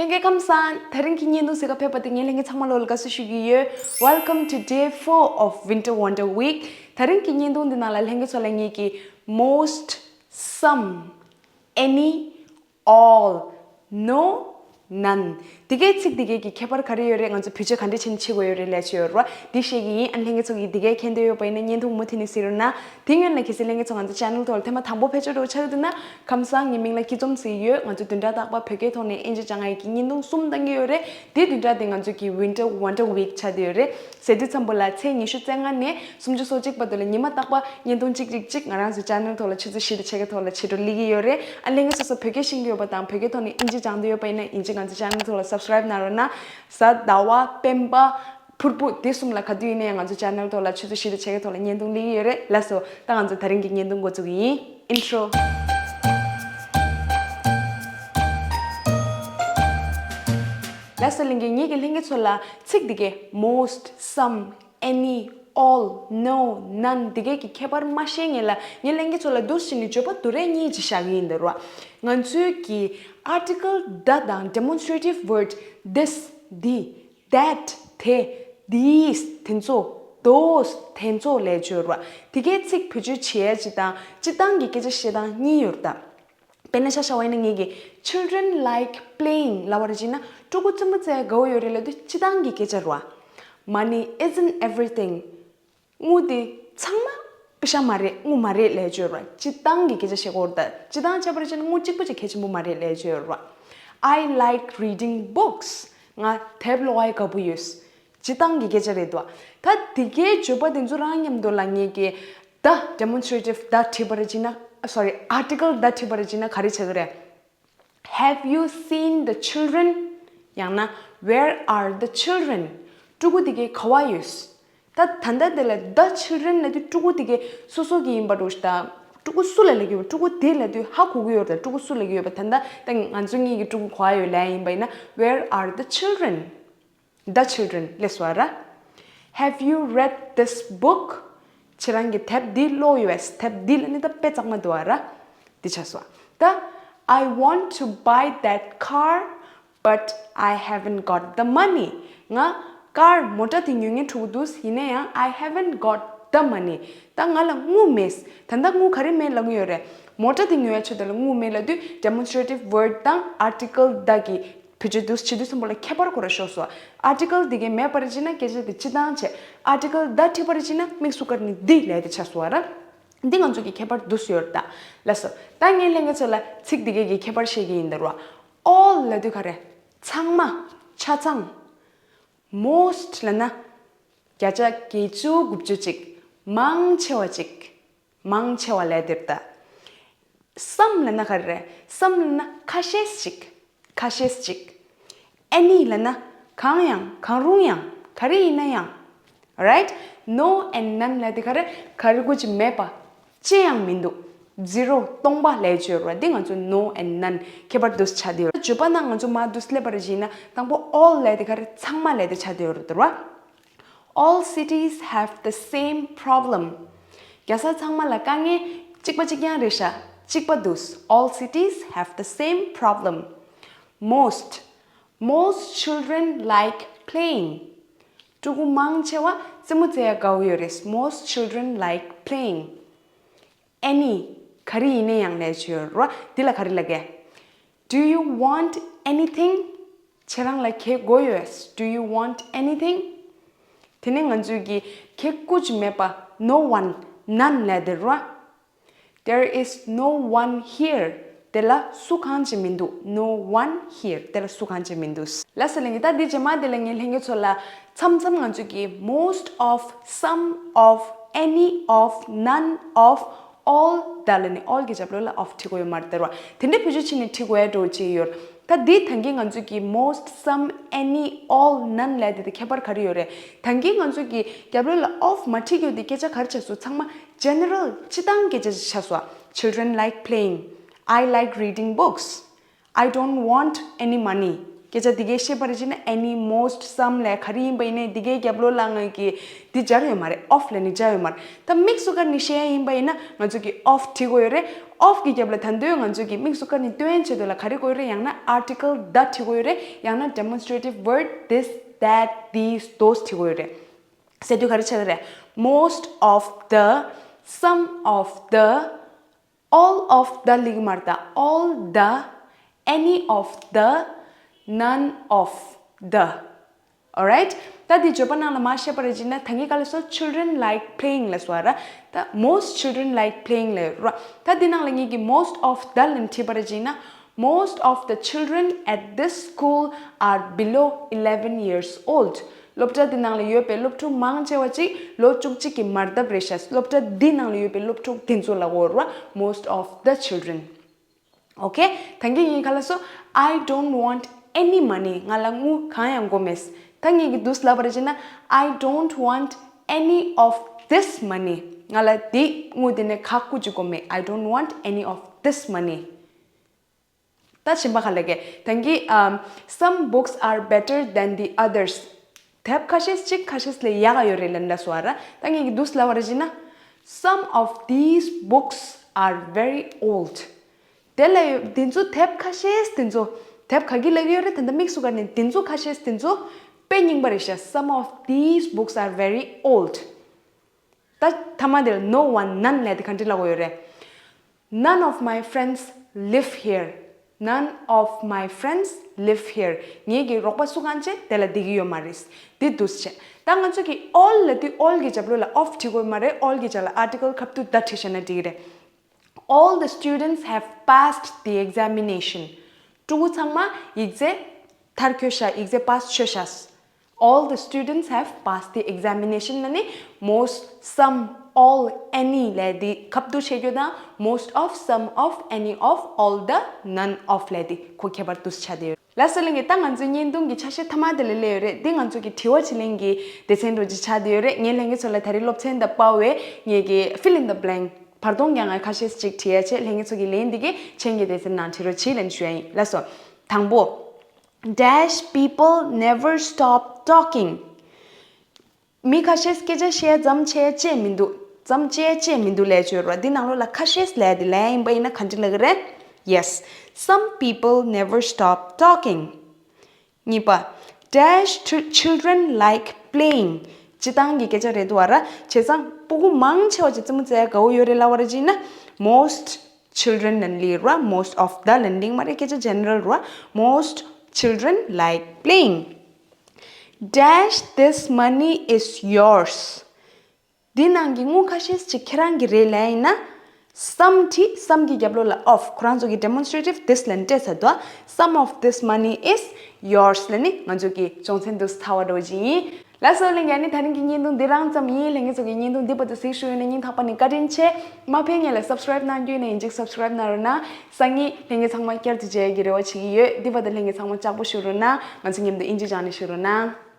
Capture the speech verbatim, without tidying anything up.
ལྷན་རྒྱས་ཁམས་བཟང་། དེ་རིང་གི་བརྙན་ཐུང་གཟིགས་ག་ཕེབས་པ་དེ་ངས་ལྷན་རྒྱས་ཚང་མ་ལོ་ལ་དགའ་བསུ་ཞུ་གི་ཡོད། Welcome to day four of Winter Wonder Week. དེ་རིང་གི་བརྙན་ཐུང་འདི་ནང་ལ་ལྷན་རྒྱས་ཚོ་ལ་ངེད་ཀྱི་most, some, any, all, no, none. དེ་གའི་ཚིག་དེ་གའི་གི་ཁྱད་པར་ག་རེ་ཡོད་རེད། ང་ཚོ་བེད་སྤྱོད་ག་འདྲ་བྱས་ནས་བྱེད་དགོས་ཡོད་རེད་ལབ་ཡ་ཡོད་རེད་བ། འདི་བཤད་ཀྱི་ཡིན། ཨ་ནི་ལྷན་རྒྱས་ཚོ་གིས་དེ་གའི་མཁྱེན་འདོད་ཡོད་པ་ཡིན་ན་བརྙན་ཐུང་མུ་མཐུད་ནས་གཟིགས་རོགས་གནང་། དེ་སྔོན་ལ་གལ་སྲིད་ལྷན་རྒྱས་ཚོ་ང་ཚོ་channel ཐོག་ལ་ཐེངས་མ་དང་པོ་ཕེབས་འབྱོར་འདྲ་བོ་ཆགས་ཀྱི་འདུག་ན། ཁམས་བཟང་། ངའི་མིང་ལ་སྐྱིད་འཛོམས་ཟེར་གྱི་ཡོད། ང་ཚོ་བདུན་ཕྲག་རྟག་པར་བོད་སྐད་ཐོག་ནས་དབྱིན་ཇི་སྦྱང་ཡག་གི་བརྙན་ཐུང་གསུམ་བཏང་གི་ཡོད་རེད། དེ་བདུན་ཕྲག་དེ་ང་ཚོ་གི་Winter Wonder Week ཆགས་བསྡད་ཡོད་རེད། ཟེར་དུས་ཙམ་པོ་ལ་ཚེས་ཉི་ཤུ་རྩ་ལྔ་ནས་སུམ་ཅུ་སོ་གཅིག་བར་དུ་ལ་ཉི་མ་རྟག་པར་བརྙན་ཐུང་གཅིག་གཅིག་གཅིག་ང་རང་ཚོའི་channel ཐོག་ལ་ཆུ་ཚོད་བཞི་དང་ཕྱེད་ཀ་ཐོག་ལ་ཕྱི་དྲོ་སླེབས་ཀྱི་ཡོད་རེད། ཨ་ལྷན་རྒྱས་སོ་སོ་བོད་སྐད་ཤེས་ཀྱི་ཡོད་པ་དང་བོད་སྐད་ཐོག་ནས་དབྱིན་ཇི་སྦྱང་འདོད་ཡོད་པ་ཡིན་ན་དབྱིན་ཇི་ང་ཚོའི་channel ཐོག་ལ་subscribe གནང་རོགས་གནང་། གཟའ་ཟླ་བ་སྤེན་པ་ཕུར་བུ་དེ་གསུམ་ལ་ག་དུས་ཡིན་ན་ཡང་ང་ཚོ་channel ཐོག་ལ་ཆུ་ཚོད་བཞི་དང་ཕྱེད་ཀ་ཐོག་ལ་བརྙན་ཐུང་སླེབས་ཀྱི་ཡོད་རེད། ལགས་སོ། ད་ང་ཚོ་དེ་རིང་གི་བརྙན་ཐུང་འགོ་འཛུགས་ཀྱི་ཡིན། Intro. ལགས་སོ། ལྷན་རྒྱས། ངེད་ཀྱིས་ལྷན་རྒྱས་ཚོ་ལ་ཚིག་འདི་གའི་most, some, any, all, no, none འདི་གའི་གི་ཁྱད་པར་མ་ཤེས་སྔོན་ལ་ངས་ལྷན་རྒྱས་ཚོ་ལ་འདུག་སེ་བྱས་ནས་བརྗོད་པ་བསྡུར་ཡག་གཉིས་ཅིག་བཞག་གི་ཡིན། འདི་རུ་ང་ཚོའི་གི་article the དང་demonstrative word this, འདི། That, དེ། These, དེ་ཚོ། Those, དེ་ཚོ་ལབ་ཡག་ཡོད་རེད་བ། དེ་གའི་ཚིག་བེད་སྤྱོད་བྱེད་ཡག་ཅིག་དང་སྤྱིར་བཏང་གི་སྐད་ཆ་བཤད་སྟངས་གཉིས་ཡོད་རེད་ད། དཔེར་ན་ཆ་བཞག་པ་ཡིན་ན་ངེད་ཀྱིས་children like playing ལབ་པ་རེད་བྱས་ན་ཕྲུ་གུ་རྩེད་མོ་རྩེ་ཡག་དགའ་པོ་ཡོད་རེད་ལབ་དུས་སྤྱིར་བཏང་གི་སྐད་ཆ་རེད་བ། Money isn't everything. དངུལ་དེ་ཚང་མ་པེ་ཤ་མ་རེད། དངུལ་མ་རེད་ལབ་ཡག་ཡོད་རེད་བ། སྤྱིར་བཏང་གི་སྐད་ཆ་བཤད་ཀྱི་ཡོད་རེད་ད། སྤྱིར་བཏང་བྱས་པ་རེད་བྱས་ན་དངུལ་གཅིག་པོ་ཅིག་གལ་ཆེན་པོ་མ་རེད་ལབ་ཡག་ཡོད་རེད་བ། I like reading books. ང་དེབ་ཀློག་ཡག་དགའ་པོ་ཡོད། སྤྱིར་བཏང་གི་སྐད་ཆ་རེད་དོ། ད་དེ་གའི་བརྗོད་པ་དེ་ཚོ་རང་མཉམ་དུ་ལ་ངེད་ཀྱིས་the demonstrative the བྲིས་པ་རེད་བྱས་ན། sorry, article the བྲིས་པ་རེད་བྱས་ན་ག་རེ་ཆགས་ཀྱི་རེད། Have you seen the children? ཡང་ན་Where are the children? ཕྲུ་གུ་དེ་གའི་ག་པར་ཡོད། ད་ད་ལྟ་དེ་ལ་the children ལབ་དུས་ཕྲུ་གུ་དེ་གའི་སོ་སོ་གི་ཡིན་པ་འགྲོ་ཞིག་ད། ཕྲུ་གུ་སུ་ལ་ལབ་ཀྱི་ཡོད་པ། ཕྲུ་གུ་དེ་ལབ་དུས་ཧ་གོ་གི་ཡོད་རེད་ད། ཕྲུ་གུ་སུ་ལབ་ཀྱི་ཡོད་པ། ད་ལྟ་ད་ང་ཚོ་གཉིས་ཀྱི་ཕྲུ་གུ་ག་པར་ཡོད་ལབ་ཡག་ཡིན་པ་ཡིན་ན། Where are the children? The children ལབ་སོང་ར། Have you read this book? ཁྱེད་རང་གིས་དེབ་འདི་ཀློག་ཡོད་པས། དེབ་འདི་ལ་ནི་ད་དཔེ་གཙང་མ་འདུག་པ་ར། འདི་ཆགས་སོང་། ད། I want to buy that car, but I haven't got the money. ང་ཀར་མོ་ཊ་དེ་ཉོ་མཁན་འགྲོ་གི་འདུག་ཡིན་ན་ཡང་I haven't got the money. ད་ང་ལ་དངུལ་མེད། ད་ལྟ་དངུལ་ག་རེ་མེད་ལབ་ཀྱི་ཡོད་རེད། མོ་ཊ་དེ་ཉོ་ཡག་ཆེད་དུ་ལ་དངུལ་མེད་ལབ་དུས་demonstrative word དང་article the གི་བེད་སྤྱོད་འདུག་བྱེད་དུས་ཙམ་པོ་ལ་ཁྱད་པར་ཁོ་རང་ཤོར་སོང་། Article འདི་གའི་མེད་པ་རེད་བྱས་ན་སྐད་ཆ་དེ་སྤྱིར་བཏང་བྱས། Article the བྲིས་པ་རེད་བྱས་ན་དམིགས་སུ་བཀར་ནས་འདི་ལབ་ཡག་དེ་ཆགས་སོང་བ་ར། འདི་ང་ཚོ་གི་ཁྱད་པར་འདུག་སེ་ཡོད་རེད་ད། ལགས་སོ། ད་ངས་ལྷན་རྒྱས་ཚོ་ལ་ཚིག་འདི་གའི་གི་ཁྱད་པར་བཤད་ཀྱི་ཡིན། འདི་རུ་all ལབ་དུས་ག་རེ། ཚང་མ། ཆ་ཚང་། Most ལབ་ན་བརྒྱ་ཆ་བརྒྱད་ཅུ་དགུ་བཅུ་ཅིག་མང་ཆེ་བ་ཅིག་མང་ཆེ་བ་ལབ་དེ་རེད་ད། Some ལབ་ན་ག་རེ་རེད། Some ལབ་ན་ཁ་ཤས་ཅིག་ཁ་ཤས་ཅིག Any ལབ་ན་གང་ཡང་། གང་རུང་ཡང་། ག་རེ་ཡིན་ན་ཡང་། Right? No and none ལབ་དེ་ག་རེ། ག་རེ་གུ་ཅིག་མེད་པ། ཅི་ཡང་མི་འདུག Zero སྟོང་པ་ལབ་ཡག་ཡོད་རེད་བ། འདི་ང་ཚོ་no and none ཁྱད་པར་འདུག་སེ་ཆགས་བསྡད་ཡོད་རེད། བརྗོད་པ་ནང་ང་ཚོ་མར་འདུག་སེ་སླེབས་པ་རེད་བྱས་ན་དང་པོ་all ལབ་དེ་ག་རེ། ཚང་མ་ལབ་དེ་ཆགས་བསྡད་ཡོད་རེད་བ། All cities have the same problem. རྒྱལ་ས་ཚང་མ་ལ་དཀའ་ངལ་གཅིག་པ་གཅིག་རྐྱང་རེད་ཤག་གཅིག་པ་འདུག All cities have the same problem. Most, most children like playing. ཕྲུ་གུ་མང་ཆེ་བ་རྩེད་མོ་རྩེ་ཡག་དགའ་པོ་ཡོད་རེད། Most children like playing. Any ག་རེ་ཡིན་ན་ཡང་ལབ་ཡག་ཡོད་རེད་བ། འདི་ལ་ག་རེ་ལབ་ཀྱི། Do you want anything? ཁྱེད་རང་ལ་ག་རེ་དགོས་ཡོད། Do you want anything? དེ་ནས་ང་ཚོས་ཀྱི་ག་རེ་གུ་ཅིག་མེད་པ། No one, none ལབ་དེ་རེད་བ། There is no one here. དེ་ལ་སུ་གང་ཅིག་མི་འདུག No one here. དེ་ལ་སུ་གང་ཅིག་མི་འདུག་ལགས་སོ། ལྷན་རྒྱས། ད་འདི་རྗེས་མ་དེ་ལ་ངས་ལྷན་རྒྱས་ཚོ་ལ་མཚམས་མཚམས་ང་ཚོས་ཀྱི་most of, some of, any of, none of, all ད་ལ་ནི་all གི་རྒྱབ་ལོགས་ལ་of བྲིས་དགོས་ཡོད་མ་རེད་ད་ར། དེ་འདྲའི་བེད་སྤྱོད་བྱས་ནས་བྲིས་དགོས་ཡག་འདྲ་བོ་ཅིག་ཡོད། ད་འདི་ད་གིན་ང་ཚོས་ཀྱི་most, some, any, all, none ལབ་དེ་དང་ཁྱད་པར་ག་རེ་ཡོད་རེད། ད་གིན་ང་ཚོས་ཀྱི་རྒྱབ་ལོགས་ལ་of མ་བྲིས་ཀྱི་ཡོད་དེ་སྐད་ཆ་ག་རེ་ཆགས་སོང་། ཚང་མ་general སྤྱིར་བཏང་སྐད་ཆ་ཆགས་སོང་། Children like playing. I like reading books. I don't want any money. སྐད་ཆ་འདི་གའི་བཤད་པར་བྱས་ན་any, most, some ལས་ག་རེ་ཡིན་པ་ཡིན་ནའི་འདི་གའི་རྒྱབ་ལོགས་ལ་ང་གི་འདི་སྦྱར་ཡོད་མ་རེད། of ལབ་ནི་སྦྱར་ཡོད་མ་རེད། ད་དམིགས་སུ་བཀར་ནི་བཤད་ཡ་ཡིན་པ་ཡིན་ན་ང་ཚོ་གི་of བྲིས་དགོས་ཡོད་རེད། of གི་རྒྱབ་ལ་ད་དུང་ང་ཚོ་གི་དམིགས་སུ་བཀར་ནི་སྟོན་ཡ་ཆེད་དུ་ལ་ག་རེ་དགོས་ཡོད་རེད། ཡང་ན་article the བྲིས་དགོས་ཡོད་རེད། ཡང་ན་demonstrative word this, that, these, those བྲིས་དགོས་ཡོད་རེད། ཟེར་དུས་ག་རེ་བྱེད་ཀྱི་རེད། most of the, some of the, all of the ལབ་ཀྱི་མ་རེད་ད། all the, any of the, none of the. Alright? ད་འདི་བརྗོད་པ་ནང་ལ་མར་བཤད་པར་བྱས་ན་ད་གིན་ག་ལབ་སོང་། Children like playing ལབ་སོང་ར། ད་most children like playing ལབ་ར། ད་འདི་ནང་ལ་ངེད་ཀྱིས་most of the ལབ་བྲིས་པར་བྱས་ན། Most of the children at this school are below eleven years old. སློབ་གྲྭ་འདི་ནང་ལ་ཡོད་པའི་སློབ་ཕྲུག་མང་ཆེ་བ་ཅིག་ལོ་བཅུ་གཅིག་གི་མར་བརྡབས་རེད་ཤག་སློབ་གྲྭ་འདི་ནང་ལ་ཡོད་པའི་སློབ་ཕྲུག་འདི་ཚོ་ལ་གོ་ར། most of the children. Okay? ད་གིན་ངས་ག་ལབ་སོང་། I don't want any money. ང་ལ་དངུལ་གང་ཡང་དགོས་མེད། ད་ངས་ཀྱིས་འདུག་སེ་ལབ་པར་བྱས་ན། I don't want any of this money. ང་ལ་འདི་དངུལ་འདི་ནས་ག་ཀུ་ཅིག་དགོས་མེད། I don't want any of this money. ད་གཞན་པ་ག་ལབ་ཀྱི། ད་གིན་ཨམ། Some books are better than the others. དེབ་ཁ་ཤས་ཅིག་ཁ་ཤས་ལས་ཡག་ག་ཡོད་རེད་ལབ་འདྲ་སོང་བ་ར། ད་ངས་ཀྱིས་འདུག་སེ་ལབ་པར་བྱས་ན། Some of these books are very old. དེ་ལ་ཡོད་འདི་ཚོ་དེབ་ཁ་ཤས་འདི་ཚོ། དེབ་ག་གི་ལབ་ཀྱི་ཡོད་རེད། ད་ལྟ་དམིགས་སུ་བཀར་ནས་འདི་ཚོ་ཁ་ཤས་འདི་ཚོ་དཔེ་རྙིང་པ་རེད་ཤག Some of these books are very old. ད་མཐའ་མ་དེར་no one, none ལབ་དེ་ག་འདྲ་ལབ་དགོས་ཡོད་རེད། None of my friends live here. None of my friends live here. ངེད་ཀྱི་རོགས་པ་སུ་གང་ཅི་དེ་ལ་བསྡད་ཀྱི་ཡོད་མ་རེད། འདི་འདུག་སེ་བྱས། ད་ང་ཚོ་གི་all ལབ་དུས་all གི་རྒྱབ་ལོགས་ལ་of བྲིས་དགོས་མ་རེད། all གི་རྒྱབ་ལ་article ཁ་བསྡུ་the བྲིས་བཞག་ན་འགྲིག་གི་རེད། All the students have passed the examination. ཕྲུ་གུ་ཚང་མ་ཡིག་ཚད་མཐར་འཁྱོལ་ཤག་ཡིག་ཚད་pass བྱས་ཤག All the students have passed the examination ལབ་ནི་most, some, all, any ལབ་དེ་ཁ་བསྡུ་བྱེད་རྒྱུ་དང་། most of, some of, any of, all the, none of ལབ་དེ་ཁོ་ཁྱད་པར་འདུག་སེ་ཆགས་བསྡད་ཡོད། ལགས་སོ་ལྷན་རྒྱས། ད་ང་ཚོའི་བརྙན་ཐུང་གི་ཆ་ཤས་མཐའ་མ་དེ་ལ་སླེབས་ཡོད་རེད། འདི་ང་ཚོ་གི་དྲི་བ་དྲིས་ལན་གྱི་སྡེ་ཚན་འདྲ་ཅིག་ཆགས་བསྡད་ཡོད་རེད། ངས་ལྷན་རྒྱས་ཚོ་ལ་ད་རེས་སློབ་ཚན་དང་པའོ་ངེད་ཀྱི་fill in the blank བར་སྟོང་རྐྱང་ང་ཁ་ཤས་ཅིག་བྲིས་ཡ་བྱས། ལྷན་རྒྱས་ཚོ་གི་ལན་འདི་གི་མཆན་གྱི་སྡེ་ཚན་ནང་བྲིས་རོགས་བྱེད་ལབ་ཞུ་ཡ་ཡིན། ལགས་སོ། དང་པོ། Dash people never stop talking. མི་ཁ་ཤས་སྐད་ཆ་བཤད་མཚམས་ཆད་ཅེས་མི་འདུག་མཚམས་ཆད་ཅེས་མི་འདུག་ལབ་བྱས་ཡོད་རེད་བ། འདི་ནང་ལོགས་ལ་ཁ་ཤས་ལབ་དེ་ལབ་ཡིན་པ་ཡིན་ན་ག་འདྲ་ལབ་ཀྱི་རེད། Yes, some people never stop talking. གཉིས་པ། Dash to children like playing. སྤྱིར་བཏང་གི་སྐད་ཆ་རེད་འདུག་བ་ར། བྱས་ཙང་སྤུ་གུ་མང་ཆེ་བ་ཅིག་རྩེད་མོ་རྩེ་ཡ་དགའ་བོ་ཡོད་རེད་ལབ་པ་རེད་ཅེ་ན། Most children ལབ་ནི་རེད་བ། Most of the ལབ་ནི་མ་རེད། སྐད་ཆ་general རེད་བ། Most children like playing. Dash, this money is yours. འདི་ནང་གི་དངུལ་ཁ་ཤས་ཅིག་ཁྱེད་རང་གི་རེད་ལབ་ཡིན་ན། Some དེ་some གི་རྒྱབ་ལོགས་ལ་of ཁོ་རང་ཚོ་གི་demonstrative this ལབ་ནི་སྤྲད་ཚར་འདུག Some of this money is yours ལབ་ནི་ང་ཚོ་གི་སྦྱོང་ཚན་འདུག་སེ་ཚར་བ་འདྲ་བོ་ཅིག་ཡིན། ལགས་སོ་ལྷན་རྒྱས། ཨ་ནི་ད་རིང་གི་བརྙན་ཐུང་འདི་རང་ཙམ་ཡིན། ལྷན་རྒྱས་ཚོ་གི་བརྙན་ཐུང་འདི་བར་དུ་གཟིགས་བཞུགས་ཡོད་ན་སྙིང་ཐག་པ་ནས་བཀའ་དྲིན་ཆེ། མ་ཕེབས་སྔོན་ལ་subscribe གནང་རྒྱུ་ཡིན་ན་ཡིན་གཅིག་subscribe གནང་རོགས་གནང་། སང་ཉིན་ལྷན་རྒྱས་ཚང་མ་བསྐྱར་དུ་མཇལ་ཡག་གི་རེ་བ་བྱེད་ཀྱི་ཡོད། འདི་བར་དུ་ལྷན་རྒྱས་ཚང་མ་ལྕགས་པོ་བཞུགས་རོགས་གནང་། ང་ཚོ་མཉམ་དུ་དབྱིན་ཇི་སྦྱངས་ནས་བཞུགས་རོགས་གནང་།